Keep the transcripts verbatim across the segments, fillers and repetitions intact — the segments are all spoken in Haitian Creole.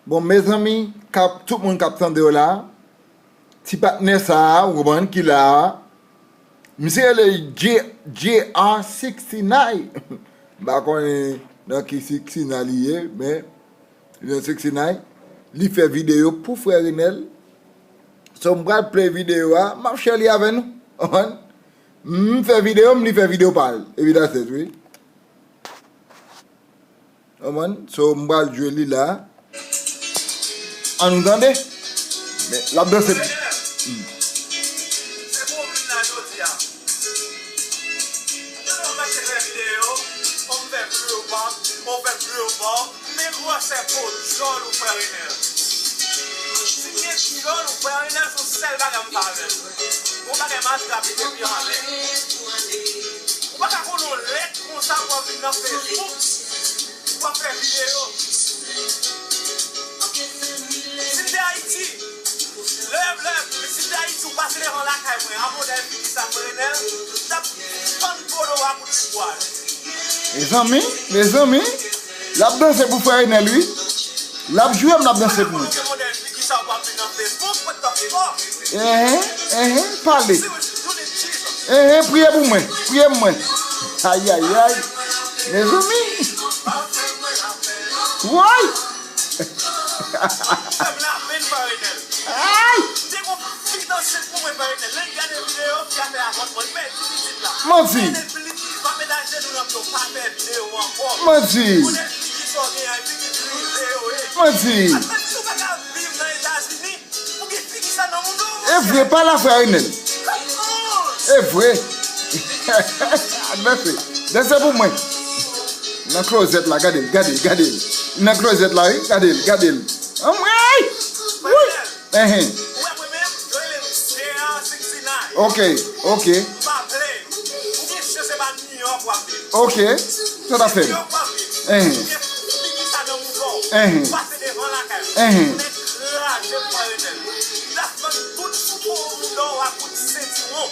Bon, mezanmi, k ap, tout moun k ap tande w la, ti patnè sa a, ou konprann, ki la a, misye rele J-, J R sixty-nine. M pa konnen nan ki sixty-nine li ye, men li nan sixty-nine. Li fè videyo pou frè Renel. So, m pral play videyo a, m ap share li avè nou. Konprann? M fè videyo m, li fè videyo pa l. Epi that's it, wi. Konprann? So, m pral jwe li la. Ann nou tande. Men, l ap danse. Hmm. Se pou vin la jodi a. Ou te wè m mache fè videyo, ou m fè videyo pa, ou fè videyo pa, men gwosè po dyòl ou frè Renel. Si m gen dyòl ou frè Renel, se yon sèl bagay m pa avè l. Yon bagay m atrape depi anlè. Ou pa ka konn yon lèt konsa pou w ap vin nan Facebook, pou w ap fè videyo. Si m te Ayiti, lè, lè, si m te Ayiti, ou pase devan lakay mwen, a modèl figi sa, frè Renel, m t ap fann polo a kout pibwa. Mezanmi, mezanmi, l ap danse pou frè Renel, wi. L ap jwe m, l ap danse pou mwen. Enhen, enhen, pale. Enhen, priye pou mwen, priye pou mwen. Ayayay. Mezanmi. Woy! Ay! Manti! Manti! Manti! E vre, pa la frè Renel. E vre. Danse. Danse pou mwen. Nan klozèt la, gade l, gade l, gade l. Nan klozèt la, wi, gade l, gade l. Anmwey! Woy! Enhen. Ok, ok. Ok. Sa ta fè m. Enhen. Enhen. Enhen.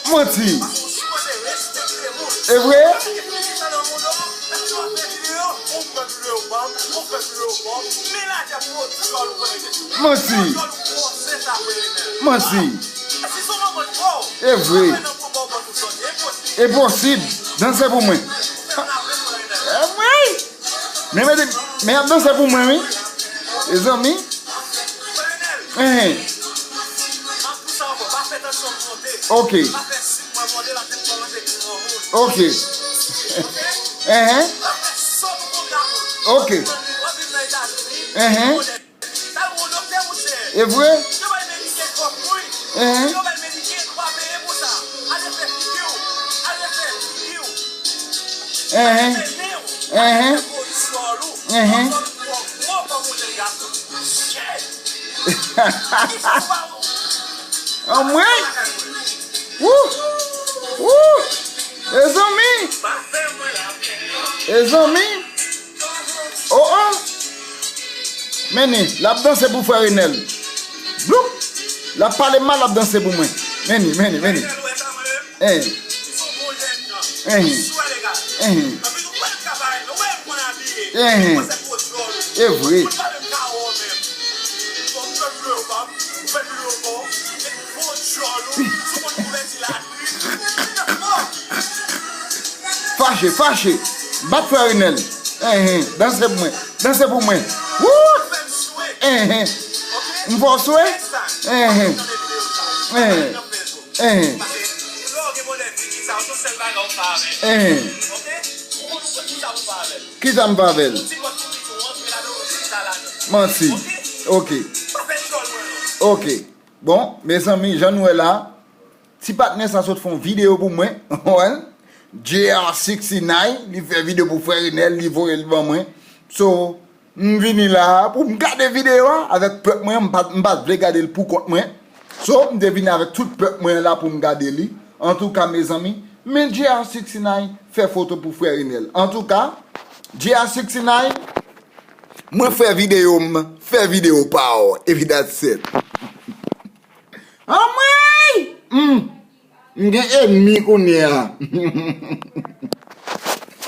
Manti. E vre? Manti. Manti. E vre. Enposib. Danse pou mwen. E mwen. Men, men, men y ap danse pou mwen, wi. Mezanmi. Enhen. Ok. Ok. Enhen. Ok. Enhen. E vre? Enhen. Enhen. Enhen. Enhen. Anmwey! Wou! Wou! Mezanmi! Mezanmi! Oh, oh! Men ni, l ap danse pou frè Renel. Bloup! L ap pale mal, l ap danse pou mwen. Men ni, men ni, men ni. Hein. Hein. Hein. Hein. E vre. Fache, fache. Bat frè Renel. Enhen. Danse pou mwen. Danse pou mwen. Wou! Enhen. M fè w swe? Enhen. Enhen. Enhen. Enhen. Kisa m fè avè l? Manti. Ok. Ok. Bon, mezanmi, jan nou wè la, ti patnè sa sot fè yon videyo pou mwen. Wè? J R sixty-nine, li fè videyo pou frè Renel, li voye l ban mwen. So, m vini la a pou m gade videyo a avèk pèp mwen. M pa, m pa t vle gade l pou kont mwen. So, m te vini avèk tout pèp mwen la pou m gade li. Antouka, mezanmi, men J R sixty-nine fè foto pou frè Renel. Antouka, J R sixty-nine, mwen fè videyo m, fè videyo pa w, epi that's it. Anmwey! Hmm. M gen ènmi kounye a.